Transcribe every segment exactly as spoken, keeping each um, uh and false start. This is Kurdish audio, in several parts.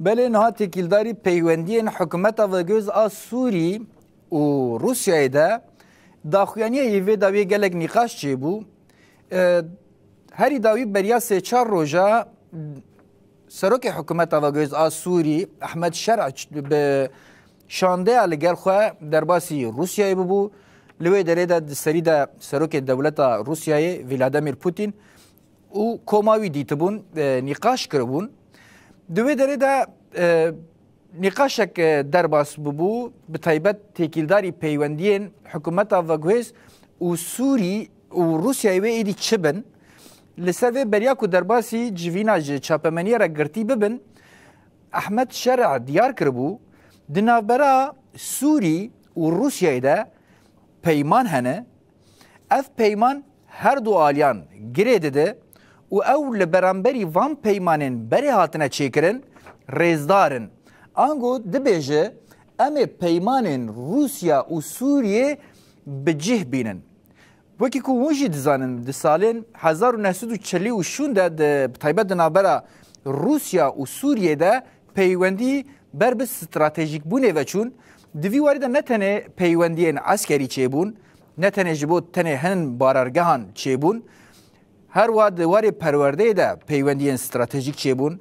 Belê niha têkildarî peywendiyên hikûmeta vegöz a Sûrî û Rûsyayê de daxuyaniya yê vê dawiyê gelek nîqaş çêbû. E, herî dawî beriya sê çar roja serokê hikûmeta vegöz a Sûrî Ehmed Şer'c bi şandeya li gel xwe derbasî Rûsyayê bûbû. Li wê derê de di serî de serokê dewleta Rûsyayê Vladimir Putin û koma wî dîtibûn, e, nîqaş kiribûn. Di wê derê de, e, nîqaşek, e, derbas bûbû, bi taybet têkildarî peywendiyên hikûmeta veguhêz û Sûrî û Rûsyayê wê êdî çi bin. Li ser vê beriya ku derbasî civîna ji çapemeniyê re girtî bibin, Ehmed Şer'a diyar kiribû, di navbera Sûrî û Rûsyayê de peyman hene. Ev peyman her du aliyan girê dide û ew li beramberî van peymanên berê hatine çêkirin, rêzdar in. Ango dibêje, em ê peymanên Rûsya û Sûriyê bi cih bînin. Wekî ku hûn jî dizanin, di salên hezar û neh sed û çelî û şûn de, di, bi taybet di navbera Rûsya û Sûriyê de peywendî ber bi stratejîkbûnê ve çûn. Di vî warî de ne tenê peywendiyên eskerî çêbûn, ne tenê ji bo tenê hin barargehan çêbûn, her wa di warê perwerdeyê de peywendiyên stratejîk çêbûn,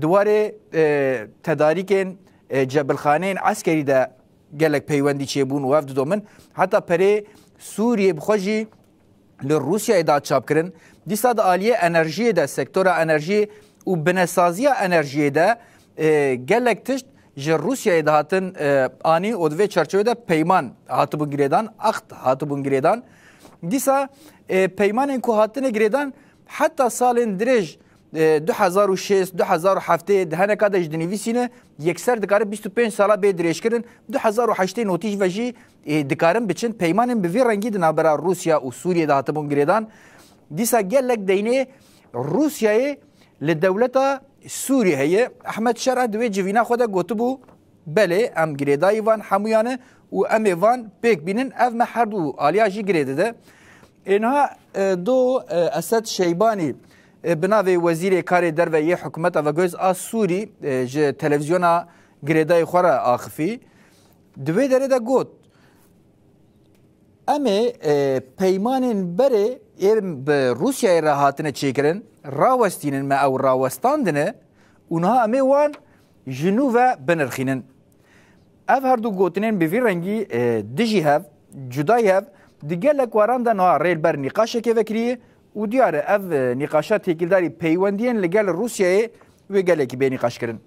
di warê, e, tedarîkên, e, cebilxaneyên eskerî de gelek peywendî çêbûn û ev didomin. Heta perê Sûriyê bi xwe jî li Rûsyayê da çapkirin. Dîsa di aliyê enerjiyê de, sektora enerjiyê û binesaziya enerjiyê de, e, gelek tişt ji Rûsyayê dihatin, e, anî û di vê çarçovê de peyman hatibûn girêdan, akt hatibûn girêdan. Dîsa, e, peymanên ku hatine girêdan heta salên dirêj, e, du hezar û şêst, du hezar û heftê, di heneka de ji dinivîsîne, yekser dikare bîst û pênc sala bê dirêjkirin, du hezar û heştê notî ji ve jî, e, dikarin biçin. Peymanên bi vî rengî di navbera Rûsya û Sûriyê de hatibûn girêdan. Dîsa gelek deynê Rûsyayê li dewleta Sûrî heye. Ehmed Şer'a di wê civîna xwe de gotibû, belê, em girêdayî van hemûyan e û em ê van pêk bînin. Ev me her du aliya jî girê dide. Ê niha, e, do, e, Esed Şeybanî, e, bi navê Wezîrê Karê Derve yê Hikûmeta Vegöz a Sûrî, e, ji televîzyona girêdayî xwe re axifî. Di wê derê de got, em ê, e, peymanên berê ê bi Rûsyayê re hatine çêkirin, rawestînin, me ew rawestandine û niha em ê wan ji nû ve binirxînin. Ev her du gotinên bi vî rengî, e, dijî hev, cudayî hev, di gelek waran de niha rê li ber nîqaşekê vekiriye û diyar e ev, e, nîqaşa têkildarî peywendiyên li gel Rûsyayê wê gelekî bê nîqaşkirin.